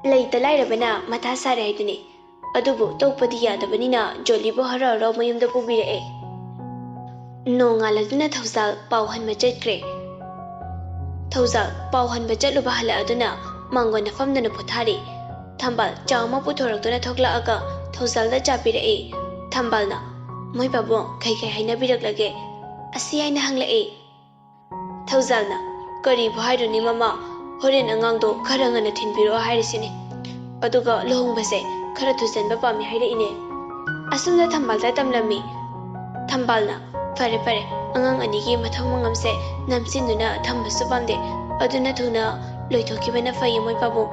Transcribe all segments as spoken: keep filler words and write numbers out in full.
ꯂꯩꯇ ꯂꯥꯏꯔꯕꯅ ꯃꯊꯥ ꯁꯥꯔꯦ ꯍꯥꯏꯗꯨꯅꯤ꯫ ꯑꯗꯨꯕꯨ ꯇꯣꯛꯄꯗꯤ ꯌꯥꯗꯕꯅꯤꯅ ꯖꯣꯂꯤꯕꯨ ꯍꯔꯥꯎ ꯍꯔꯥꯎ ꯃꯌꯨꯝꯗ ꯄꯨꯕꯤꯔꯛꯑꯦ꯫ ꯅꯣꯡꯉꯥꯜꯂꯗꯨꯅ ꯊꯧꯖꯥꯜ ꯄꯥꯎ ꯍꯟꯕ ꯆꯠꯈ꯭ꯔꯦ꯫ ꯊꯧꯖꯥꯜ ꯄꯥꯎ ꯍꯟꯕ ꯆꯠꯂꯨꯕ ꯍꯜꯂꯛꯑꯗꯨꯅ ꯃꯥꯡꯒꯣꯟꯗ ꯐꯝꯗꯨꯅ ꯄꯣꯊꯥꯔꯤ꯫ ꯊꯝꯕꯥꯜ ꯆꯥ ꯑꯃ ꯄꯨꯊꯣꯔꯛꯇꯨꯅ ꯊꯣꯛꯂꯛꯑꯒ ꯊꯧꯖꯥꯜꯗ ꯆꯥ ꯄꯤꯔꯛꯏ꯫ ꯊꯝꯕꯥꯜꯅ, "ꯃꯣꯏ ꯄꯥꯕꯨꯡ ꯀꯩ ꯀꯩ ꯍꯥꯏꯅꯕꯤꯔꯛꯂꯒꯦ?" ꯑꯁꯤ ꯍꯥꯏꯅ ꯍꯪꯂꯛꯏ꯫ ꯊꯧꯖꯥꯜꯅ, "ꯀꯔꯤꯕꯨ ꯍꯥꯏꯔꯨꯅꯤ ꯃꯃꯥ, ꯍꯣꯔꯦꯟ ꯑꯉꯥꯡꯗꯣ ꯈꯔ ꯉꯟꯅ ꯊꯤꯟꯕꯤꯔꯛꯑꯣ ꯍꯥꯏꯔꯤꯁꯤꯅꯤ꯫ ꯑꯗꯨꯒ ꯂꯨꯍꯣꯡꯕꯁꯦ ꯈꯔ ꯊꯨꯖꯟꯕ ꯄꯥꯝꯃꯤ ꯍꯥꯏꯔꯛꯏꯅꯦ"꯫ ꯑꯁꯨꯝꯅ ꯊꯝꯕꯥꯜꯗ ꯇꯝꯂꯝꯃꯤ꯫ ꯊꯝꯕꯥꯜꯅ, "ꯐꯔꯦ ꯐꯔꯦ, ꯑꯉꯥꯡ ꯑꯅꯤꯒꯤ ꯃꯊꯧ ꯃꯉꯝꯁꯦ ꯅꯝꯁꯤꯟꯗꯨꯅ ꯊꯝꯕꯁꯨ ꯄꯥꯝꯗꯦ, ꯑꯗꯨꯅ ꯊꯨꯅ ꯂꯣꯏꯊꯣꯛꯈꯤꯕꯅ ꯐꯩꯌꯦ ꯃꯣꯏ ꯄꯥꯕꯨꯡ"꯫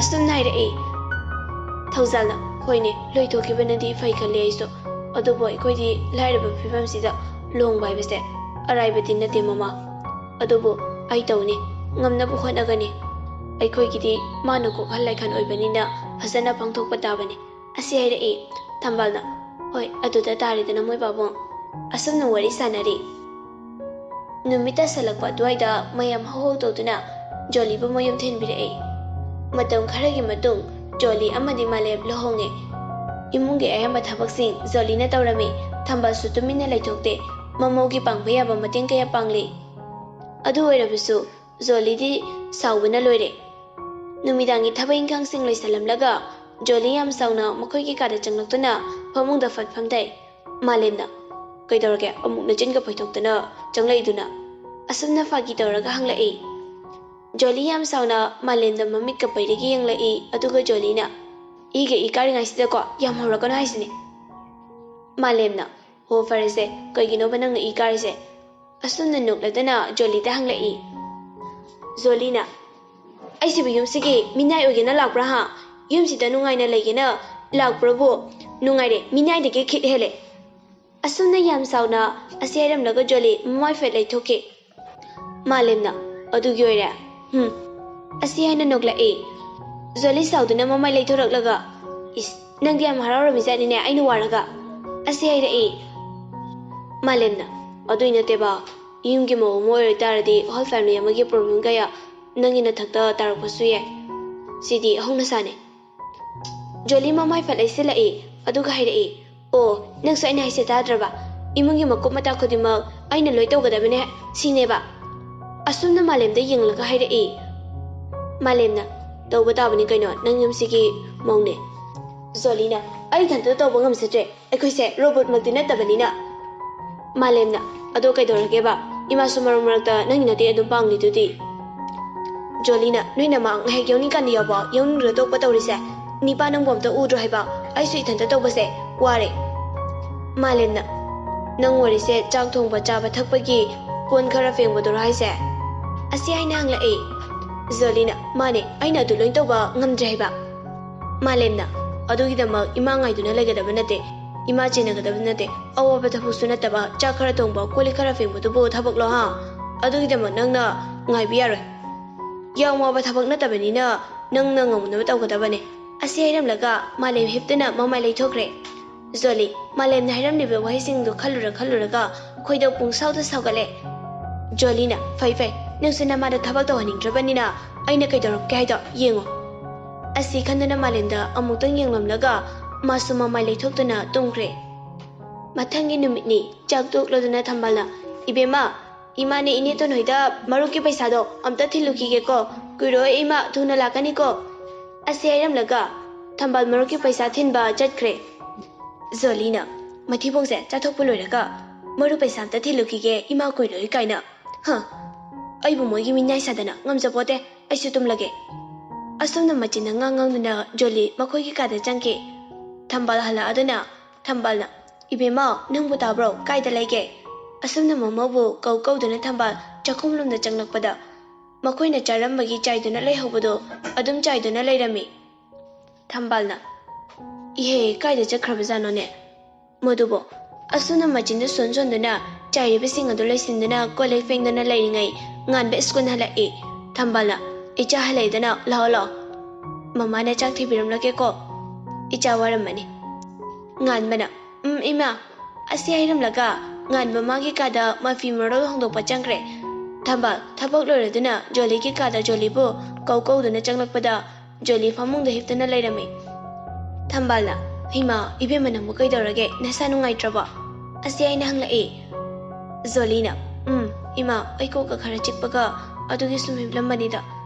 ꯑꯁꯨꯝꯅ ꯍꯥꯏꯔꯛꯏ꯫ ꯊꯧꯖꯥꯜꯅ, "ꯍꯣꯏꯅꯦ, ꯂꯣꯏꯊꯣꯛꯈꯤꯕꯅꯗꯤ ꯐꯩ ꯈꯜꯂꯤ ꯑꯩꯁꯨ꯫ ꯑꯗꯨꯕꯨ ꯑꯩꯈꯣꯏꯗꯤ ꯂꯥꯏꯔꯕ ꯐꯤꯕꯝꯁꯤꯗ ꯂꯨꯍꯣꯡꯕ ꯍꯥꯏꯕꯁꯦ ꯑꯔꯥꯏꯕꯗꯤ ꯅꯠꯇꯦ ꯃꯃꯥ꯫ ꯑꯗꯨꯕꯨ ꯑꯩ ꯇꯧꯅꯤ, ꯉꯝꯅꯕ ꯍꯣꯠꯅꯒꯅꯤ꯫ ꯑꯩꯈꯣꯏꯒꯤꯗꯤ ꯃꯥꯅ ꯀꯣꯛꯍꯜ ꯂꯥꯏꯈꯜ ꯑꯣꯏꯕꯅꯤꯅ ꯐꯖꯅ ꯄꯥꯡꯊꯣꯛꯄ ꯇꯥꯕꯅꯤ"꯫ ꯑꯁꯤ ꯍꯥꯏꯔꯛꯏ꯫ ꯊꯝꯕꯥꯜꯅ, "ꯍꯣꯏ, ꯑꯗꯨꯗ ꯇꯥꯔꯦꯗꯅ ꯃꯣꯏ ꯄꯥꯕꯨꯡ"꯫ ꯑꯁꯨꯝꯅ ꯋꯥꯔꯤ ꯁꯥꯟꯅꯔꯤ꯫ ꯅꯨꯃꯤꯠ ꯇꯥꯁꯜꯂꯛꯄ ꯑꯗꯨꯋꯥꯏꯗ ꯃꯌꯥꯝ ꯍꯧ ꯍꯧ ꯇꯧꯗꯨꯅ ꯖꯣꯂꯤꯕꯨ ꯃꯌꯨꯝ ꯊꯤꯟꯕꯤꯔꯛꯏ꯫ ꯃꯇꯝ ꯈꯔꯒꯤ ꯃꯇꯨꯡ ꯖꯣꯂꯤ ꯑꯃꯗꯤ ꯃꯥꯂꯦꯝ ꯂꯨꯍꯣꯡꯉꯦ꯫ ꯏꯃꯨꯡꯒꯤ ꯑꯌꯥꯝꯕ ꯊꯕꯛꯁꯤꯡ ꯖꯣꯂꯤꯅ ꯇꯧꯔꯝꯃꯤ꯫ ꯊꯝꯕꯥꯜꯁꯨ ꯇꯨꯃꯤꯟꯅ ꯂꯩꯊꯣꯛꯇꯦ꯫ ꯃꯃꯧꯒꯤ ꯄꯥꯡꯕ ꯌꯥꯕ ꯃꯇꯦꯡ ꯀꯌꯥ ꯄꯥꯡꯂꯤ꯫ ꯑꯗꯨ ꯑꯣꯏꯔꯕꯁꯨ ꯖꯣꯂꯤꯗꯤ ꯁꯥꯎꯕꯅ ꯂꯣꯏꯔꯦ꯫ ꯅꯨꯃꯤꯗꯥꯡꯒꯤ ꯊꯕꯛ ꯏꯪꯈꯥꯡꯁꯤꯡ ꯂꯣꯏꯁꯤꯜꯂꯝꯂꯒ ꯖꯣꯂꯤ ꯌꯥꯝ ꯁꯥꯎꯅ ꯃꯈꯣꯏꯒꯤ ꯀꯥꯗ ꯆꯪꯂꯛꯇꯨꯅ ꯐꯃꯨꯡꯗ ꯐꯠ ꯐꯝꯊꯩ꯫ ꯃꯥꯂꯦꯝꯅ, "ꯀꯩꯗꯧꯔꯒꯦ ꯑꯃꯨꯛ ꯅꯆꯤꯟꯒ ꯐꯩꯊꯣꯛꯇꯅ ꯆꯪꯂꯛꯏꯗꯨꯅ?" ꯑꯁꯨꯝꯅ ꯐꯥꯒꯤ ꯇꯧꯔꯒ ꯍꯪꯂꯛꯏ꯫ ꯖꯣꯂꯤ ꯌꯥꯝ ꯁꯥꯎꯅ ꯃꯥꯂꯦꯝꯗ ꯃꯃꯤꯠꯀ ꯄꯩꯔꯒ ꯌꯦꯡꯂꯛꯏ, ꯑꯗꯨꯒ ꯖꯣꯂꯤꯅ, "ꯏꯒ ꯏ ꯀꯥꯔꯤꯉꯩꯁꯤꯗꯀꯣ ꯌꯥꯝ ꯍꯧꯔꯛꯀꯅꯨ ꯍꯥꯏꯁꯤꯅꯤ"꯫ ꯃꯥꯂꯦꯝꯅ, "ꯍꯣ ꯐꯔꯦꯁꯦ, ꯀꯩꯒꯤꯅꯣꯕ ꯅꯪꯅ ꯏ ꯀꯥꯔꯤꯁꯦ?" ꯑꯁꯨꯝꯅ ꯅꯣꯛꯂꯗꯅ ꯖꯣꯂꯤꯗ ꯍꯪꯂꯛꯏ꯫ ꯖꯣꯂꯤꯅ, "ꯑꯩꯁꯤꯕꯨ ꯌꯨꯝꯁꯤꯒꯤ ꯃꯤꯅꯥꯏ ꯑꯣꯏꯒꯦꯅ ꯂꯥꯛꯄ꯭ꯔꯥ ꯍꯥ? ꯌꯨꯝꯁꯤꯗ ꯅꯨꯡꯉꯥꯏꯅ ꯂꯩꯒꯦꯅ ꯂꯥꯛꯄ꯭ꯔꯕꯨ? ꯅꯨꯡꯉꯥꯏꯔꯦ, ꯃꯤꯅꯥꯏꯗꯒꯤ ꯈꯤꯠ ꯍꯦꯜꯂꯦ"꯫ ꯑꯁꯨꯝꯅ ꯌꯥꯝ ꯁꯥꯎꯅ ꯑꯁꯤ ꯍꯥꯏꯔꯝꯂꯒ ꯖꯣꯂꯤ ꯃꯃꯥꯏ ꯐꯦꯠ ꯂꯩꯊꯣꯛꯈꯤ꯫ ꯃꯥꯂꯦꯝꯅ, "ꯑꯗꯨꯒꯤ ꯑꯣꯏꯔꯦ? ꯍꯨꯝ"꯫ ꯑꯁꯤ ꯍꯥꯏꯅ ꯅꯣꯛꯂꯛꯏ꯫ ꯖꯣꯂꯤ ꯁꯥꯎꯗꯨꯅ ꯃꯃꯥꯏ ꯂꯩꯊꯣꯔꯛꯂꯒ, "ꯏꯁ, ꯅꯪꯗꯤ ꯌꯥꯝ ꯍꯔꯥꯎꯔꯝꯃꯤꯖꯥꯠꯅꯤꯅꯦ ꯑꯩꯅ ꯋꯥꯔꯒ"꯫ ꯑꯁꯤ ꯍꯥꯏꯔꯛꯏ꯫ ꯃꯥꯂꯦꯝꯅ, "ꯑꯗꯨꯏ ꯅꯠꯇꯦꯕ, ꯌꯨꯝꯒꯤ ꯃꯧ ꯑꯃ ꯑꯣꯏꯔ ꯇꯥꯔꯗꯤ whole family ꯑꯃꯒꯤ problem ꯀꯌꯥ ꯅꯪꯒꯤ ꯅꯊꯛꯇ ꯇꯥꯔꯛꯄꯁꯨ ꯌꯥꯏ"꯫ ꯁꯤꯗꯤ ꯍꯧꯅ ꯁꯥꯅꯤ꯫ ꯖꯣꯂꯤ ꯃꯃꯥꯏ ꯐꯠ ꯂꯩꯁꯤꯜꯂꯛꯏ, ꯑꯗꯨꯒ ꯍꯥꯏꯔꯛꯏ, "ꯑꯣ, ꯅꯪꯁꯨ ꯑꯩꯅ ꯍꯥꯏꯁꯦ ꯇꯥꯗ꯭ꯔꯕ? ꯏꯃꯨꯡꯒꯤ ꯃꯀꯨꯞ ꯃꯇꯥ ꯈꯨꯗꯤꯡꯃꯛ ꯑꯩꯅ ꯂꯣꯏ ꯇꯧꯒꯗꯕꯅꯦ, ꯁꯤꯅꯦꯕ?" ꯑꯁꯨꯝꯅ ꯃꯥꯂꯦꯝꯗ ꯌꯦꯡꯂꯒ ꯍꯥꯏꯔꯛꯏ꯫ ꯃꯥꯂꯦꯝꯅ, "ꯇꯧꯕ ꯇꯥꯕꯅꯤ ꯀꯩꯅꯣ, ꯅꯪ ꯌꯨꯝꯁꯤꯒꯤ ꯃꯧꯅꯦ꯫" ꯖꯣꯂꯤꯅ, "ꯑꯩ ꯏꯊꯟꯇ ꯇꯧꯕ ꯉꯝꯖꯗ꯭ꯔꯦ, ꯑꯩꯈꯣꯏꯁꯦ ꯔꯣꯕꯣꯠꯃꯛꯇꯤ ꯅꯠꯇꯕꯅꯤꯅ꯫" ꯃꯥꯂꯦꯝꯅ, "ꯑꯗꯣ ꯀꯩꯗꯧꯔꯒꯦꯕ? ꯏꯃꯥꯁꯨ ꯃꯔꯛ ꯃꯔꯛꯇ ꯅꯪꯒꯤ ꯃꯇꯦꯡ ꯑꯗꯨꯝ ꯄꯥꯡꯂꯤꯗꯨꯗꯤ꯫" ꯖꯣꯂꯤꯅ, "ꯅꯣꯏ ꯅꯃꯥ ꯉꯥꯏꯍꯥꯛ ꯌꯥꯎꯅꯤꯡꯀꯥꯟꯗ ꯌꯥꯎꯕ, ꯌꯥꯎꯅꯤꯡꯗ꯭ꯔ ꯇꯣꯛꯄ ꯇꯧꯔꯤꯁꯦ? ꯅꯤꯄꯥ ꯅꯪꯕꯨ ꯑꯝꯇ ꯎꯗ꯭ꯔꯣ ꯍꯥꯏꯕ? ꯑꯩꯁꯨ ꯏꯊꯟꯇ ꯇꯧꯕꯁꯦ ꯋꯥꯔꯦ꯫" ꯃꯥꯂꯦꯝꯅ, "ꯅꯪ ꯋꯥꯔꯤꯁꯦ ꯆꯥꯛ ꯊꯣꯡꯕ, ꯆꯥꯕ, ꯊꯛꯄꯒꯤ ꯀꯣꯟ ꯈꯔ ꯐꯦꯡꯕꯗꯨꯔꯣ ꯍꯥꯏꯁꯦ?" ꯑꯁꯤ ꯍꯥꯏꯅ ꯍꯪꯂꯛꯏ꯫ ꯖꯣꯂꯤꯅ, "ꯃꯥꯅꯦ, ꯑꯩꯅ ꯑꯗꯨ ꯂꯣꯏ ꯇꯧꯕ ꯉꯝꯗ꯭ꯔꯦ ꯍꯥꯏꯕ꯫" ꯃꯥꯂꯦꯝꯅ, "ꯑꯗꯨꯒꯤꯗꯃꯛ ꯏꯃꯥ ꯉꯥꯏꯗꯨꯅ ꯂꯩꯒꯗꯕ ꯅꯠꯇꯦ꯫ ꯏꯃꯥ ꯆꯦꯟꯅꯒꯗꯕ ꯅꯠꯇꯦ꯫ ꯑꯋꯥꯕ ꯊꯕꯛꯁꯨ ꯅꯠꯇꯕ, ꯆꯥꯛ ꯈꯔ ꯊꯣꯡꯕ, ꯀꯣꯜ ꯂꯤꯛ ꯈꯔ ꯐꯦꯡꯕꯗꯨꯕꯨ ꯊꯕꯛꯂꯣ, ꯍꯥ? ꯑꯗꯨꯒꯤꯗꯃꯛ ꯅꯪꯅ ꯉꯥꯏꯕ ꯌꯥꯔꯣꯏ꯫ ꯌꯥꯝ ꯋꯥꯕ ꯊꯕꯛ ꯅꯠꯇꯕꯅꯤꯅ ꯅꯪꯅ ꯉꯝꯅꯕ ꯇꯧꯒꯗꯕꯅꯦ꯫" ꯑꯁꯤ ꯍꯥꯏꯔꯝꯂꯒ ꯃꯥꯂꯦꯝ ꯍꯤꯞꯇꯨꯅ ꯃꯃꯥꯏ ꯂꯩꯊꯣꯛꯈ꯭ꯔꯦ꯫ ꯖꯣꯂꯤ, ꯃꯥꯂꯦꯝꯅ ꯍꯥꯏꯔꯝꯂꯤꯕ ꯋꯥꯍꯩꯁꯤꯡꯗꯨ ꯈꯜꯂꯨꯔ ꯈꯜꯂꯨꯔꯒ ꯈꯣꯏꯗꯧ ꯄꯨꯡꯁꯥꯎꯗ ꯁꯥꯎꯒꯠꯂꯦ꯫ ꯖꯣꯂꯤꯅ, "ꯐꯩ ꯐꯩ, ꯅꯪꯁꯨ ꯅꯃꯥꯗ ꯊꯕꯛ ꯇꯧꯍꯟꯅꯤꯡꯗ꯭ꯔꯕꯅꯤꯅ ꯑꯩꯅ ꯀꯩꯗꯧꯔꯛꯀꯦ ꯍꯥꯏꯗꯣ ꯌꯦꯡꯉꯣ꯫" ꯑꯁꯤ ꯈꯟꯗꯨꯅ ꯃꯥꯂꯦꯝꯗ ꯑꯃꯨꯛꯇꯪ ꯌꯦꯡꯂꯝꯂꯒ ꯃꯥꯁꯨ ꯃꯃꯥꯏ ꯂꯩꯊꯣꯛꯇꯨꯅ ꯇꯨꯝꯈ꯭ꯔꯦ꯫ ꯃꯊꯪꯒꯤ ꯅꯨꯃꯤꯠꯅꯤ꯫ ꯆꯥꯛ ꯇꯣꯛꯂꯗꯨꯅ ꯊꯝꯕꯥꯜꯅ, "ꯏꯕꯦꯝꯃ, ꯏꯃꯥꯅꯦ ꯏꯅꯦꯇꯣꯟ ꯍꯣꯏꯗ ꯃꯔꯨꯞꯀꯤ ꯄꯩꯁꯥꯗꯣ ꯑꯝꯇ ꯊꯤꯜꯂꯨꯈꯤꯒꯦꯀꯣ꯫ ꯀꯨꯏꯔꯣꯏ ꯏꯃꯥ, ꯊꯨꯅ ꯂꯥꯛꯀꯅꯤꯀꯣ꯫" ꯑꯁꯤ ꯍꯥꯏꯔꯝꯂꯒ ꯊꯝꯕꯥꯜ ꯃꯔꯨꯞꯀꯤ ꯄꯩꯁꯥ ꯊꯤꯟꯕ ꯆꯠꯈ꯭ꯔꯦ꯫ ꯖꯣꯂꯤꯅ, "ꯃꯊꯤꯕꯣꯡꯁꯦ ꯆꯥꯊꯣꯛꯄ ꯂꯣꯏꯔꯒ ꯃꯔꯨꯞ ꯄꯩꯁꯥ ꯑꯝꯇ ꯊꯤꯜꯂꯨꯈꯤꯒꯦ, ꯏꯃꯥ ꯀꯨꯏꯔꯣꯏ ꯀꯥꯏꯅ꯫ ꯍ, ꯑꯩꯕꯨ ꯃꯣꯏꯒꯤ ꯃꯤꯅꯥꯏ ꯁꯥꯗꯅ ꯉꯝꯖꯄꯣꯠꯇꯦ, ꯑꯩꯁꯨ ꯇꯨꯝꯂꯒꯦ꯫" ꯑꯁꯨꯝꯅ ꯃꯆꯤꯟꯅ ꯉꯥꯡ ꯉꯥꯡꯗꯨꯅ ꯖꯣꯂꯤ ꯃꯈꯣꯏꯒꯤ ꯀꯥꯗ ꯆꯪꯈꯤ꯫ ꯊꯝꯕꯥꯜ ꯍꯜꯂꯛꯑꯗꯨꯅ ꯊꯝꯕꯥꯜꯅ, "ꯏꯕꯦꯝꯃ, ꯅꯪꯕꯨ ꯇꯥꯕ꯭ꯔꯣ? ꯀꯥꯏꯗ ꯂꯩꯒꯦ?" ꯑꯁꯨꯝꯅ ꯃꯃꯧꯕꯨ ꯀꯧ ꯀꯧꯗꯨꯅ ꯊꯝꯕꯥꯜ ꯆꯥꯛꯈꯨꯝꯂꯣꯝꯗ ꯆꯪꯂꯛꯄꯗ ꯃꯈꯣꯏꯅ ꯆꯥꯔꯝꯕꯒꯤ ꯆꯥꯏꯗꯨꯅ ꯂꯩꯍꯧꯕꯗꯨ ꯑꯗꯨꯝ ꯆꯥꯏꯗꯨꯅ ꯂꯩꯔꯝꯃꯤ꯫ ꯊꯝꯕꯥꯜꯅ, "ꯏꯍꯦ, ꯀꯥꯏꯗ ꯆꯠꯈ꯭ꯔꯕꯖꯥꯠꯅꯣꯅꯦ ꯃꯗꯨꯕꯣ?" ꯑꯁꯨꯝꯅ ꯃꯆꯤꯟꯗ ꯁꯣꯟ ꯁꯣꯟꯗꯨꯅ ꯆꯥꯏꯔꯤꯕꯁꯤꯡ ꯑꯗꯨ ꯂꯣꯏꯁꯤꯟꯗꯨꯅ ꯀꯣꯜ ꯂꯤꯛ ꯐꯦꯡꯗꯨꯅ ꯂꯩꯔꯤꯉꯩ ꯉꯥꯟꯕ ꯁ꯭ꯀꯨꯜ ꯍꯜꯂꯛꯏ꯫ ꯊꯝꯕꯥꯜꯅ, "ꯏꯆꯥ ꯍꯜꯂꯛꯏꯗꯅ, ꯂꯥꯛꯑꯣ ꯂꯥꯛꯑꯣ꯫ ꯃꯃꯥꯅ ꯆꯥꯛ ꯊꯤꯕꯤꯔꯝꯂꯒꯦꯀꯣ꯫ ꯏꯆꯥ ꯋꯥꯔꯝꯃꯅꯤ꯫" ꯉꯥꯟꯕꯅ, "ꯎꯝ, ꯏꯃꯥ꯫" ꯑꯁꯤ ꯍꯥꯏꯔꯝꯂꯒ ꯉꯥꯟꯕ ꯃꯥꯒꯤ ꯀꯥꯗ ꯃꯐꯤ ꯃꯔꯣꯜ ꯍꯣꯡꯗꯣꯛꯄ ꯆꯪꯈ꯭ꯔꯦ꯫ ꯊꯝꯕꯥꯜ ꯊꯕꯛ ꯂꯣꯏꯔꯗꯨꯅ ꯖꯣꯂꯤꯒꯤ ꯀꯥꯗ ꯖꯣꯂꯤꯕꯨ ꯀꯧ ꯀꯧꯗꯨꯅ ꯆꯪꯂꯛꯄꯗ ꯖꯣꯂꯤ ꯐꯃꯨꯡꯗ ꯍꯤꯞꯇꯨꯅ ꯂꯩꯔꯝꯃꯤ꯫ ꯊꯝꯕꯥꯜꯅ, "ꯏꯃꯥ, ꯏꯕꯦꯝꯃ ꯅꯪꯕꯨ ꯀꯩꯗꯧꯔꯒꯦ? ꯅꯁꯥ ꯅꯨꯡꯉꯥꯏꯇ꯭ꯔꯕꯣ?" ꯑꯁꯤ ꯑꯩꯅ ꯍꯪꯂꯛꯏ꯫ ꯖꯣꯂꯤꯅ, "ꯎꯝ, ꯏꯃꯥ, ꯑꯩ ꯀꯣꯛꯀ ꯈꯔ ꯆꯤꯛꯄꯒ ꯑꯗꯨꯒꯤ ꯁꯨꯝ ꯍꯤꯞꯂꯝꯕꯅꯤꯗ꯫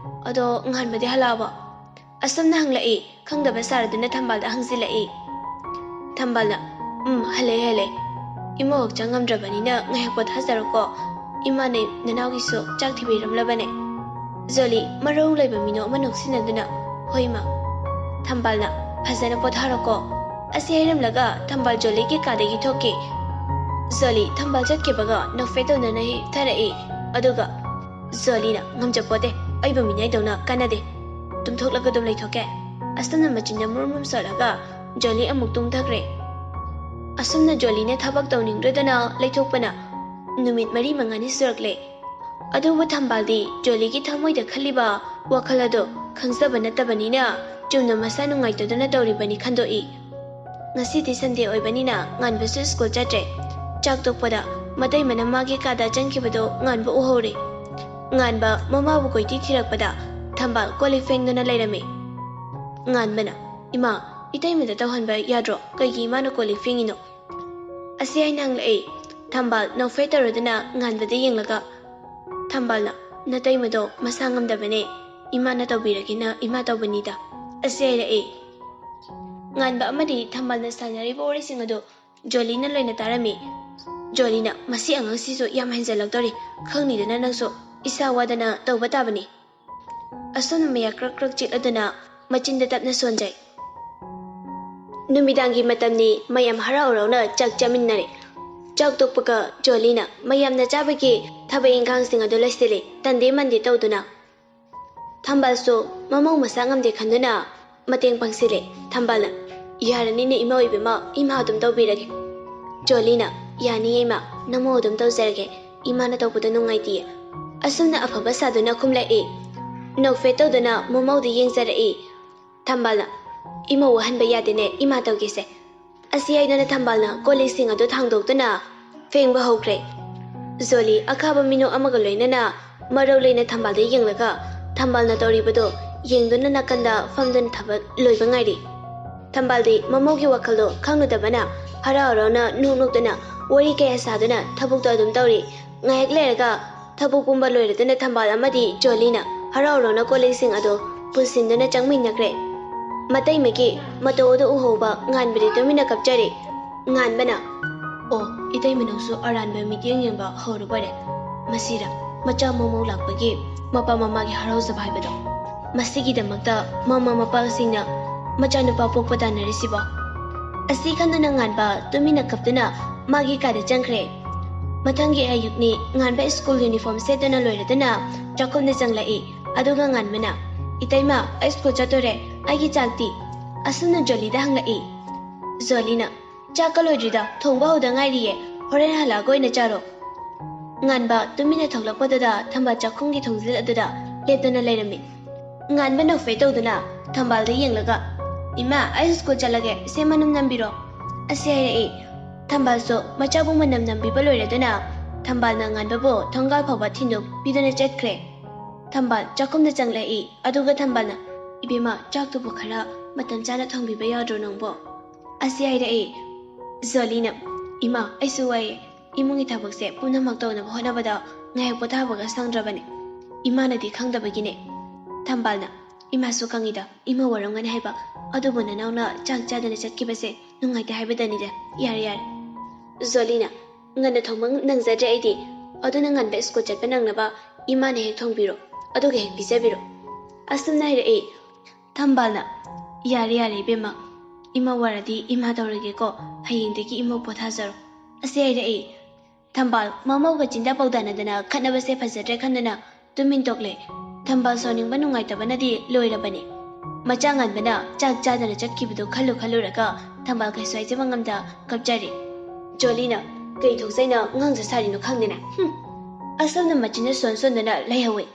ꯑꯗꯣ ꯉꯥꯟꯕꯗꯤ ꯍꯜꯂꯛꯑꯕꯣ?" ꯑꯁꯨꯝꯅ ꯍꯪꯂꯛꯏ꯫ ꯈꯪꯗꯕ ꯁꯥꯔꯗꯨꯅ ꯊꯝꯕꯥꯜꯗ ꯍꯪꯖꯤꯜꯂꯛꯏ꯫ ꯊꯝꯕꯥꯜꯅ, "ꯎꯝ, ꯍꯜꯂꯛꯑꯦ, ꯍꯜꯂꯛꯑꯦ꯫ ꯏꯃꯧ ꯍꯛꯆꯥꯡ ꯉꯝꯗ꯭ꯔꯕꯅꯤꯅ ꯉꯥꯏꯍꯥꯛ ꯄꯣꯊꯥꯖꯔꯣꯀꯣ꯫ ꯏꯃꯥꯅ ꯅꯅꯥꯎꯒꯤꯁꯨ ꯆꯥꯛ ꯊꯤꯕꯤꯔꯝꯂꯕꯅꯦ꯫" ꯖꯣꯂꯤ ꯃꯔꯧ ꯂꯩꯕ ꯃꯤꯅꯣꯛ ꯑꯃ ꯅꯣꯛꯁꯤꯟꯅꯗꯨꯅ, "ꯍꯣꯏ, ꯏꯃꯥ꯫" ꯊꯝꯕꯥꯜꯅ, "ꯐꯖꯅ ꯄꯣꯊꯥꯔꯣꯀꯣ꯫" ꯑꯁꯤ ꯍꯥꯏꯔꯝꯂꯒ ꯊꯝꯕꯥꯜ ꯖꯣꯂꯤꯒꯤ ꯀꯥꯗꯒꯤ ꯊꯣꯛꯈꯤ꯫ ꯖꯣꯂꯤ ꯊꯝꯕꯥꯜ ꯆꯠꯈꯤꯕꯒ ꯅꯣꯛꯐꯦꯠ ꯇꯧꯗꯨꯅ ꯍꯤꯞꯊꯔꯛꯏ꯫ ꯑꯗꯨꯒ ꯖꯣꯂꯤꯅ, "ꯉꯝꯖꯄꯣꯠꯇꯦ, ꯑꯩꯕꯨ ꯃꯤꯅꯥꯏꯗꯧꯅ ꯀꯥꯟꯅꯗꯦ꯫ ꯇꯨꯝꯊꯣꯛꯂꯒ ꯑꯗꯨꯝ ꯂꯩꯊꯣꯛꯀꯦ꯫" ꯑꯁꯨꯝꯅ ꯃꯆꯤꯟꯗ ꯃꯨꯔꯨꯝ ꯃꯨꯔꯨꯝ ꯁꯣꯜꯂꯒ ꯖꯣꯂꯤ ꯑꯃꯨꯛ ꯇꯨꯝꯊꯈ꯭ꯔꯦ꯫ ꯑꯁꯨꯝꯅ ꯖꯣꯂꯤꯅ ꯊꯕꯛ ꯇꯧꯅꯤꯡꯗ꯭ꯔꯗꯅ ꯂꯩꯊꯣꯛꯄꯅ ꯅꯨꯃꯤꯠ ꯃꯔꯤ ꯃꯉꯥꯅꯤ ꯁꯨꯔꯛꯂꯦ꯫ ꯑꯗꯨꯕꯨ ꯊꯝꯕꯥꯜꯗꯤ ꯖꯣꯂꯤꯒꯤ ꯊꯃꯣꯏꯗ ꯈꯜꯂꯤꯕ ꯋꯥꯈꯜ ꯑꯗꯨ ꯈꯪꯖꯕ ꯅꯠꯇꯕꯅꯤꯅ ꯆꯨꯝꯅ ꯃꯁꯥ ꯅꯨꯡꯉꯥꯏꯇꯗꯨꯅ ꯇꯧꯔꯤꯕꯅꯤ ꯈꯟꯗꯣꯛꯏ꯫ ꯉꯁꯤꯗꯤ ꯁꯟꯗꯦ ꯑꯣꯏꯕꯅꯤꯅ ꯉꯥꯟꯕꯁꯨ ꯁ꯭ꯀꯨꯜ ꯆꯠꯇ꯭ꯔꯦ꯫ ꯆꯥꯛ ꯇꯣꯛꯄꯗ ꯃꯇꯩꯃꯅ ꯃꯥꯒꯤ ꯀꯥꯗ ꯆꯪꯈꯤꯕꯗꯨ ꯉꯥꯟꯕ ꯎꯍꯧꯔꯦ꯫ ꯉꯥꯟꯕ ꯃꯃꯥꯕꯨ ꯀꯣꯏꯊꯤ ꯊꯤꯔꯛꯄꯗ ꯊꯝꯕꯥꯜ ꯀꯣꯜ ꯂꯤꯛ ꯐꯦꯡꯗꯨꯅ ꯂꯩꯔꯝꯃꯤ꯫ ꯉꯥꯟꯕꯅ, "ꯏꯃꯥ, ꯏꯇꯩꯃꯗ ꯇꯧꯍꯟꯕ ꯌꯥꯗ꯭ꯔꯣ? ꯀꯩꯒꯤ ꯏꯃꯥꯅ ꯀꯣꯜ ꯂꯤꯛ ꯐꯦꯡꯉꯤꯅꯣ?" ꯑꯁꯤ ꯍꯥꯏꯅ ꯍꯪꯂꯛꯏ꯫ ꯊꯝꯕꯥꯜ ꯅꯣꯛꯐꯦꯠ ꯇꯧꯔꯗꯨꯅ ꯉꯥꯟꯕꯗ ꯌꯦꯡꯂꯒ, ꯊꯝꯕꯥꯜꯅ, "ꯅꯇꯩꯃꯗꯣ ꯃꯁꯥ ꯉꯝꯗꯕꯅꯦ, ꯏꯃꯥꯅ ꯇꯧꯕꯤꯔꯒꯦꯅ ꯏꯃꯥ ꯇꯧꯕꯅꯤꯗ꯫" ꯑꯁꯤ ꯍꯥꯏꯔꯛꯏ꯫ ꯉꯥꯟꯕ ꯑꯃꯗꯤ ꯊꯝꯕꯥꯜꯅ ꯁꯥꯟꯅꯔꯤꯕ ꯋꯥꯔꯤꯁꯤꯡ ꯑꯗꯨ ꯖꯣꯂꯤꯅ ꯂꯣꯏꯅ ꯇꯥꯔꯝꯃꯤ꯫ ꯖꯣꯂꯤꯅ, "ꯃꯁꯤ ꯑꯉꯥꯡꯁꯤꯁꯨ ꯌꯥꯝ ꯍꯦꯟꯖꯜꯂꯛꯇꯧꯔꯤ, ꯈꯪꯅꯤꯗꯅ ꯅꯪꯁꯨ, ꯏꯁꯥ ꯋꯥꯗꯅ ꯇꯧꯕ ꯇꯥꯕꯅꯤ꯫" ꯑꯁꯨꯝꯅ ꯃꯌꯥ ꯀ꯭ꯔꯛ ꯀ꯭ꯔꯛ ꯆꯤꯛꯂꯗꯨꯅ ꯃꯆꯤꯟꯗ ꯇꯞꯅ ꯁꯣꯟꯖꯩ꯫ ꯅꯨꯃꯤꯗꯥꯡꯒꯤ ꯃꯇꯝꯅꯤ, ꯃꯌꯥꯝ ꯍꯔꯥꯎ ꯍꯔꯥꯎꯅ ꯆꯥꯛ ꯆꯥꯃꯤꯟꯅꯔꯦ꯫ ꯆꯥꯛ ꯇꯣꯛꯄꯒ ꯖꯣꯂꯤꯅ ꯃꯌꯥꯝꯅ ꯆꯥꯕꯒꯤ ꯊꯕꯛ ꯏꯪꯈꯥꯡꯁꯤꯡ ꯑꯗꯨ ꯂꯣꯏꯁꯤꯜꯂꯤ, ꯇꯟꯗꯦ ꯃꯟꯗꯦ ꯇꯧꯗꯨꯅ꯫ ꯊꯝꯕꯥꯜꯁꯨ ꯃꯃꯧ ꯃꯁꯥ ꯉꯝꯗꯦ ꯈꯟꯗꯨꯅ ꯃꯇꯦꯡ ꯄꯥꯡꯁꯤꯜꯂꯦ꯫ ꯊꯝꯕꯥꯜꯅ, "ꯌꯥꯔꯅꯤꯅꯦ ꯏꯃꯧ ꯏꯕꯦꯝꯃ, ꯏꯃꯥ ꯑꯗꯨꯝ ꯇꯧꯕꯤꯔꯒꯦ꯫" ꯖꯣꯂꯤꯅ, "ꯌꯥꯅꯤꯌꯦ ꯏꯃꯥ, ꯅꯃꯧ ꯑꯗꯨꯝ ꯇꯧꯖꯔꯒꯦ, ꯏꯃꯥꯅ ꯇꯧꯕꯗꯣ ꯅꯨꯡꯉꯥꯏꯇꯦꯌꯦ꯫" ꯑꯁꯨꯝꯅ ꯑꯐꯕ ꯁꯥꯗꯨꯅ ꯈꯨꯝꯂꯛꯏ꯫ ꯅꯣꯛꯐꯦꯠ ꯇꯧꯗꯨꯅ ꯃꯃꯧꯗ ꯌꯦꯡꯖꯔꯛꯏ꯫ ꯊꯝꯕꯥꯜꯅ, "ꯏꯃꯧ ꯋꯥꯍꯟꯕ ꯌꯥꯗꯦꯅꯦ, ꯏꯃꯥ ꯇꯧꯒꯦꯁꯦ꯫" ꯑꯁꯤ ꯍꯥꯏꯗꯨꯅ ꯊꯝꯕꯥꯜꯅ ꯀꯣꯜ ꯂꯤꯛꯁꯤꯡ ꯑꯗꯨ ꯊꯥꯡꯗꯣꯛꯇꯨꯅ ꯐꯦꯡꯕ ꯍꯧꯈ꯭ꯔꯦ꯫ ꯖꯣꯂꯤ ꯑꯈꯥꯕ ꯃꯤꯅꯣꯛ ꯑꯃꯒ ꯂꯣꯏꯅꯅ ꯃꯔꯧ ꯂꯩꯅ ꯊꯝꯕꯥꯜꯗ ꯌꯦꯡꯂꯒ ꯊꯝꯕꯥꯜꯅ ꯇꯧꯔꯤꯕꯗꯨ ꯌꯦꯡꯗꯨꯅ ꯅꯥꯀꯟꯗ ꯐꯝꯗꯨꯅ ꯊꯕꯛ ꯂꯣꯏꯕ ꯉꯥꯏꯔꯤ꯫ ꯊꯝꯕꯥꯜꯗꯤ ꯃꯃꯧꯒꯤ ꯋꯥꯈꯜꯗꯣ ꯈꯪꯂꯨꯗꯕꯅ ꯍꯔꯥꯎ ꯍꯔꯥꯎꯅ ꯅꯣꯛ ꯅꯣꯛꯇꯨꯅ ꯋꯥꯔꯤ ꯀꯌꯥ ꯁꯥꯗꯨꯅ ꯊꯕꯛꯇꯣ ꯑꯗꯨꯝ ꯇꯧꯔꯤ꯫ ꯉꯥꯏꯍꯥꯛ ꯂꯩꯔꯒ ꯊꯕꯛ ꯄꯨꯝꯕ ꯂꯣꯏꯔꯗꯨꯅ ꯊꯝꯕꯥꯜ ꯑꯃꯗꯤ ꯖꯣꯂꯤꯅ ꯍꯔꯥꯎ ꯍꯔꯥꯎꯅ ꯀꯣꯜ ꯂꯤꯛꯁꯤꯡ ꯑꯗꯨ ꯄꯨꯟꯁꯤꯟꯗꯨꯅ ꯆꯪꯃꯤꯟꯅꯈ꯭ꯔꯦ꯫ ꯃꯇꯩꯃꯒꯤ ꯃꯇꯧ ꯑꯗꯨ ꯎꯍꯧꯕ ꯉꯥꯟꯕꯗꯤ ꯇꯨꯃꯤꯟꯅ ꯀꯞꯆꯔꯤ꯫ ꯉꯥꯟꯕꯅ, "ꯑꯣ, ꯏꯇꯩꯃ ꯅꯪꯁꯨ ꯑꯔꯥꯟꯕ ꯃꯤꯠꯌꯦꯡ ꯌꯦꯡꯕ ꯍꯧꯔꯕꯣꯏꯔꯦ꯫ ꯃꯁꯤꯔ ꯃꯆꯥ ꯃꯃꯧ ꯂꯥꯛꯄꯒꯤ ꯃꯄꯥ ꯃꯃꯥꯒꯤ ꯍꯔꯥꯎꯖꯕ ꯍꯥꯏꯕꯗꯣ? ꯃꯁꯤꯒꯤꯗꯃꯛꯇ ꯃꯃꯥ ꯃꯄꯥꯁꯤꯡꯅ ꯃꯆꯥꯅꯨꯄꯥ ꯄꯣꯛꯄ ꯇꯥꯟꯅꯔꯤꯁꯤꯕꯣ?" ꯑꯁꯤ ꯈꯟꯗꯨꯅ ꯉꯥꯟꯕ ꯇꯨꯃꯤꯟꯅ ꯀꯞꯇꯨꯅ ꯃꯥꯒꯤ ꯀꯥꯗ ꯆꯪꯈ꯭ꯔꯦ꯫ ꯃꯊꯪꯒꯤ ꯑꯌꯨꯛꯅꯤ꯫ ꯉꯥꯟꯕ ꯁ꯭ꯀꯨꯜ ꯌꯨꯅꯤꯐꯣꯔꯝ ꯁꯦꯠꯇꯨꯅ ꯂꯣꯏꯔꯗꯨꯅ ꯆꯥꯛꯈꯨꯝꯗ ꯆꯪꯂꯛꯏ꯫ ꯑꯗꯨꯒ ꯉꯥꯟꯕꯅ, "ꯏꯇꯩꯃ, ꯑꯩ ꯁ꯭ꯀꯨꯜ ꯆꯠꯇꯣꯔꯦ, ꯑꯩꯒꯤ ꯆꯥꯛꯇꯤ?" ꯑꯁꯨꯝꯅ ꯖꯣꯂꯤꯗ ꯍꯪꯂꯛꯏ꯫ ꯖꯣꯂꯤꯅ, "ꯆꯥꯛꯀ ꯂꯣꯏꯗ꯭ꯔꯤꯗ, ꯊꯣꯡꯕ ꯍꯧꯗ ꯉꯥꯏꯔꯤꯌꯦ, ꯍꯣꯔꯦꯟ ꯍꯜꯂꯛꯑꯒ ꯑꯣꯏꯅ ꯆꯥꯔꯣ"꯫ ꯉꯥꯟꯕ ꯇꯨꯃꯤꯟꯅ ꯊꯣꯛꯂꯛꯄꯗꯨꯗ ꯊꯝꯕꯥꯜ ꯆꯥꯛꯈꯨꯝꯒꯤ ꯊꯣꯡꯖꯤꯜ ꯑꯗꯨꯗ ꯂꯦꯞꯇꯅ ꯂꯩꯔꯝꯃꯤ꯫ ꯉꯥꯟꯕ ꯅꯣꯛꯐꯦ ꯇꯧꯗꯨꯅ ꯊꯝꯕꯥꯜꯗ ꯌꯦꯡꯂꯒ, "ꯏꯃꯥ, ꯑꯩ ꯁ꯭ꯀꯨꯜ ꯆꯠꯂꯒꯦ, ꯁꯦ ꯃꯅꯝ ꯅꯝꯕꯤꯔꯣ" ꯑꯁꯤ ꯍꯥꯏꯔꯛꯏ꯫ ꯊꯝꯕꯥꯜꯁꯨ ꯃꯆꯥꯕꯨ ꯃꯅꯝ ꯅꯝꯕꯤꯕ ꯂꯣꯏꯔꯗꯨꯅ ꯊꯝꯕꯥꯜꯅ ꯉꯥꯟꯕꯕꯨ ꯊꯣꯡꯒꯥꯜ ꯐꯥꯎꯕ ꯊꯤꯟꯗꯣꯛꯄꯤꯗꯨꯅ ꯆꯠꯈ꯭ꯔꯦ꯫ ꯊꯝꯕꯥꯜ ꯆꯥꯛꯈꯨꯝꯗ ꯆꯪꯂꯛꯏ꯫ ꯑꯗꯨꯒ ꯊꯝꯕꯥꯜꯅ, "ꯏꯕꯦꯝꯃ, ꯆꯥꯛꯇꯨꯕꯨ ꯈꯔ ꯃꯇꯝ ꯆꯥꯅ ꯊꯣꯡꯕꯤꯕ ꯌꯥꯗ꯭ꯔꯣ ꯅꯪꯕꯣ?" ꯑꯁꯤ ꯍꯥꯏꯔꯛꯏ꯫ ꯖꯣꯂꯤꯅ, "ꯏꯃꯥ, ꯑꯩꯁꯨ ꯋꯥꯏꯌꯦ꯫ ꯏꯃꯨꯡꯒꯤ ꯊꯕꯛꯁꯦ ꯄꯨꯝꯅꯃꯛ ꯇꯧꯅꯕ ꯍꯣꯠꯅꯕꯗ ꯉꯥꯏꯍꯥꯛ ꯄꯣꯊꯥꯕꯒ ꯁꯪꯗ꯭ꯔꯕꯅꯦ꯫ ꯏꯃꯥꯅꯗꯤ ꯈꯪꯗꯕꯒꯤꯅꯦ"꯫ ꯊꯝꯕꯥꯜꯅ, "ꯏꯃꯥꯁꯨ ꯈꯪꯉꯤꯗ, ꯏꯃꯥ ꯋꯥꯔꯝꯒꯅꯤ ꯍꯥꯏꯕ꯫ ꯑꯗꯨꯕꯨ ꯅꯅꯥꯎꯅ ꯆꯥꯛ ꯆꯥꯗꯅ ꯆꯠꯈꯤꯕꯁꯦ ꯅꯨꯡꯉꯥꯏꯇꯦ ꯍꯥꯏꯕꯗꯅꯤꯗ꯫ ꯌꯥꯔꯦ, ꯌꯥꯔꯦ"꯫ ꯖꯣꯂꯤꯅ, "ꯉꯟꯅ ꯊꯣꯡꯕ ꯅꯪꯖꯗ꯭ꯔꯦ ꯑꯩꯗꯤ꯫ ꯑꯗꯨꯅ ꯉꯟꯕ ꯁ꯭ꯀꯨꯜ ꯆꯠꯄ ꯅꯪꯅꯕ ꯏꯃꯥꯅ ꯍꯦꯛ ꯊꯣꯡꯕꯤꯔꯣ, ꯑꯗꯨꯒ ꯍꯦꯛ ꯄꯤꯖꯕꯤꯔꯣ"꯫ ꯑꯁꯨꯝꯅ ꯍꯥꯏꯔꯛꯏ꯫ ꯊꯝꯕꯥꯜꯅ, "ꯌꯥꯔꯦ, ꯌꯥꯔꯦ ꯏꯕꯦꯝꯃ, ꯏꯃꯥ ꯋꯥꯔꯗꯤ ꯏꯃꯥ ꯇꯧꯔꯒꯦꯀꯣ, ꯍꯌꯦꯡꯗꯒꯤ ꯏꯃꯧ ꯄꯣꯊꯥꯖꯔꯣ"꯫ ꯑꯁꯤ ꯍꯥꯏꯔꯛꯏ꯫ ꯊꯝꯕꯥꯜ ꯃꯃꯧꯒ ꯆꯤꯟꯗ ꯄꯥꯎꯗꯥꯅꯗꯅ ꯈꯠꯅꯕꯁꯦ ꯐꯖꯗ꯭ꯔꯦ ꯈꯟꯗꯨꯅ ꯇꯨꯃꯤꯟ ꯇꯣꯛꯂꯦ꯫ ꯊꯝꯕꯥꯜ ꯁꯥꯎꯅꯤꯡꯕ ꯅꯨꯡꯉꯥꯏꯇꯕꯅꯗꯤ ꯂꯣꯏꯔꯕꯅꯤ꯫ ꯃꯆꯥ ꯉꯥꯟꯕꯅ ꯆꯥꯛ ꯆꯥꯗꯅ ꯆꯠꯈꯤꯕꯗꯨ ꯈꯜꯂꯨ ꯈꯜꯂꯨꯔꯒ ꯊꯝꯕꯥꯜ ꯀꯩꯁꯨ ꯍꯥꯏꯖꯕ ꯉꯝꯗ ꯀꯞꯆꯔꯤ꯫ ꯖꯣꯂꯤꯅ, "ꯀꯩ ꯊꯣꯛꯆꯩꯅ ꯉꯥꯡꯖ ꯁꯥꯔꯤꯅꯣ ꯈꯪꯗꯦꯅꯦ꯫ ꯍꯨꯝ"꯫ ꯑꯁꯣꯝꯗ ꯃꯆꯤꯟꯅ ꯁꯣꯟ ꯁꯣꯟꯗꯨꯅ ꯂꯩꯍꯧꯏ꯫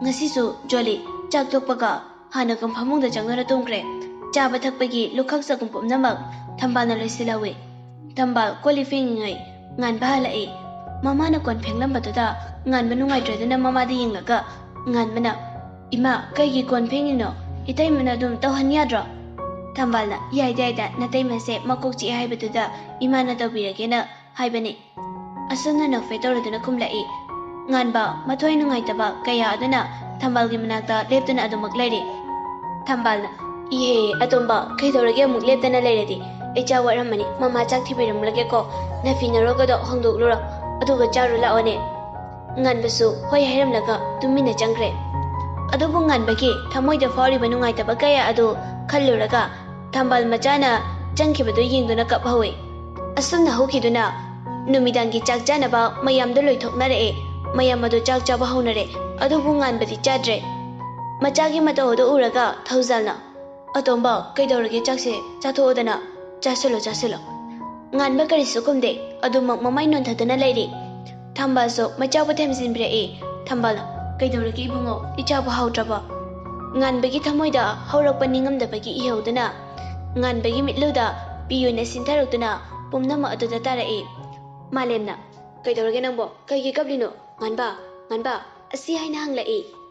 ꯉꯁꯤꯁꯨ ꯖꯣꯂꯤ ꯆꯥꯛ ꯇꯣꯛꯄꯒ ꯍꯥꯟꯅꯒꯨꯝ ꯐꯃꯨꯡꯗ ꯆꯪꯗꯨꯅ ꯇꯨꯝꯈ꯭ꯔꯦ꯫ ꯆꯥꯕ ꯊꯛꯄꯒꯤ ꯂꯨꯈꯛ ꯆꯒꯨꯝ ꯄꯨꯝꯅꯃꯛ ꯊꯝꯕꯥꯜꯅ ꯂꯣꯏꯁꯤꯜꯍꯧꯏ꯫ ꯊꯝꯕꯥꯜ ꯀꯣꯜ ꯂꯤꯛ ꯐꯦꯡꯉꯤꯉꯩ ꯉꯥꯟꯕ ꯍꯜꯂꯛꯏ꯫ ꯃꯃꯥꯅ ꯀꯣꯟ ꯐꯦꯡꯂꯝꯕꯗꯨꯗ ꯉꯥꯟꯕ ꯅꯨꯡꯉꯥꯏꯇ꯭ꯔꯗꯨꯅ ꯃꯃꯥꯗ ꯌꯦꯡꯂꯒ ꯉꯥꯟꯕꯅ, "ꯏꯃꯥ, ꯀꯩꯒꯤ ꯀꯣꯟ ꯐꯦꯡꯉꯤꯅꯣ? ꯏꯇꯩꯃꯅ ꯑꯗꯨꯝ ꯇꯧꯍꯟ ꯌꯥꯗ꯭ꯔꯣ?" ꯊꯝꯕꯥꯜꯅ, "ꯌꯥꯏꯗ ꯌꯥꯏꯗ, ꯅꯇꯩꯃꯁꯦ ꯃꯀꯣꯛ ꯆꯤꯛꯑꯦ ꯍꯥꯏꯕꯗꯨꯗ ꯏꯃꯥꯅ ꯇꯧꯕꯤꯔꯒꯦꯅ ꯍꯥꯏꯕꯅꯤ꯫ ꯑꯁꯨꯝꯅ ꯅꯣꯛꯐꯦꯠ ꯇꯧꯔꯗꯨꯅ ꯈꯨꯝꯂꯛꯏ꯫ ꯉꯥꯟꯕ ꯃꯊ꯭ꯋꯥꯏ ꯅꯨꯡꯉꯥꯏꯇꯕ ꯀꯌꯥ ꯑꯗꯨꯅ ꯊꯝꯕꯥꯜꯒꯤ ꯃꯅꯥꯛꯇ ꯂꯦꯞꯇꯨꯅ ꯑꯗꯨꯃꯛ ꯂꯩꯔꯤ꯫ ꯊꯝꯕꯥꯜꯅ, "ꯏꯍꯦ ꯑꯇꯣꯝꯕ, ꯀꯩꯗꯧꯔꯒꯦ ꯑꯃꯨꯛ ꯂꯦꯞꯇꯅ ꯂꯩꯔꯗꯤ? ꯑꯩ ꯆꯥꯛ ꯋꯥꯠꯂꯝꯃꯅꯤ, ꯃꯃꯥ ꯆꯥꯛ ꯊꯤꯕꯤꯔꯝꯂꯒꯦꯀꯣ, ꯅꯐꯤ ꯅꯔꯣꯜꯒꯗꯣ ꯍꯣꯡꯗꯣꯛꯂꯨꯔꯣ, ꯑꯗꯨꯒ ꯆꯥꯔꯨ ꯂꯥꯛꯑꯣꯅꯦ꯫" ꯉꯥꯟꯕꯁꯨ ꯍꯣꯏ ꯍꯥꯏꯔꯝꯂꯒ ꯇꯨꯃꯤꯟꯅ ꯆꯪꯈ꯭ꯔꯦ꯫ ꯑꯗꯨꯕꯨ ꯉꯥꯟꯕꯒꯤ ꯊꯃꯣꯏꯗ ꯐꯥꯎꯔꯤꯕ ꯅꯨꯡꯉꯥꯏꯇꯕ ꯀꯌꯥ ꯑꯗꯨ ꯈꯜꯂꯨꯔꯒ ꯊꯝꯕꯥꯜ ꯃꯆꯥꯅ ꯆꯪꯈꯤꯕꯗꯨ ꯌꯦꯡꯗꯨꯅ ꯀꯞꯍꯧꯏ꯫ ꯑꯁꯨꯝꯅ ꯍꯧꯈꯤꯗꯨꯅ ꯅꯨꯃꯤꯗꯥꯡꯒꯤ ꯆꯥꯛ ꯆꯥꯅꯕ ꯃꯌꯥꯝꯗꯣ ꯂꯣꯏꯊꯣꯛꯅꯔꯛꯑꯦ꯫ ꯃꯌꯥꯝ ꯑꯗꯨ ꯆꯥꯛ ꯆꯥꯕ ꯍꯧꯅꯔꯦ꯫ ꯑꯗꯨꯕꯨ ꯉꯥꯟꯕꯗꯤ ꯆꯥꯗ꯭ꯔꯦ꯫ ꯃꯆꯥꯒꯤ ꯃꯇꯧ ꯑꯗꯨ ꯎꯔꯒ ꯊꯧꯖꯥꯜꯅ, "ꯑꯇꯣꯝꯕ, ꯀꯩꯗꯧꯔꯒꯦ? ꯆꯥꯛꯁꯦ ꯆꯥꯊꯣꯛꯑꯣꯗꯅ꯫ ꯆꯥꯁꯤꯜꯂꯣ, ꯆꯥꯁꯤꯜꯂꯣ꯫" ꯉꯥꯟꯕ ꯀꯔꯤꯁꯨ ꯈꯨꯝꯗꯦ꯫ ꯑꯗꯨꯃꯛ ꯃꯃꯥꯏ ꯅꯣꯟꯊꯗꯨꯅ ꯂꯩꯔꯤ꯫ ꯊꯝꯕꯥꯜꯁꯨ ꯃꯆꯥꯕꯨ ꯊꯦꯝꯖꯤꯟꯕꯤꯔꯛꯏ꯫ ꯊꯝꯕꯥꯜꯅ, "ꯀꯩꯗꯧꯔꯒꯦ ꯏꯕꯨꯡꯉꯣ? ꯏꯆꯥꯕꯨ ꯍꯥꯎꯇ꯭ꯔꯕꯣ?" ꯉꯥꯟꯕꯒꯤ ꯊꯃꯣꯏꯗ ꯍꯧꯔꯛꯄ ꯅꯤꯡꯉꯝꯗꯕꯒꯤ ꯏꯍꯧꯗꯨꯅ ꯉꯥꯟꯕꯒꯤ ꯃꯤꯠꯂꯨꯗ ꯄꯤꯌꯣꯏꯅ ꯁꯤꯟꯊꯔꯛꯇꯨꯅ ꯄꯨꯝꯅꯃꯛ ꯑꯗꯨꯗ ꯇꯥꯔꯛꯏ꯫ ꯃꯥꯂꯦꯝꯅ, "ꯀꯩꯗꯧꯔꯒꯦ ꯅꯪꯕꯣ? ꯀꯩꯒꯤ ꯀꯞꯂꯤꯅꯣ? ꯉꯥꯟꯕ, ꯉꯥꯟꯕ," ꯑꯁꯤ ꯍꯥꯏꯅ ꯍꯪꯂꯛꯏ꯫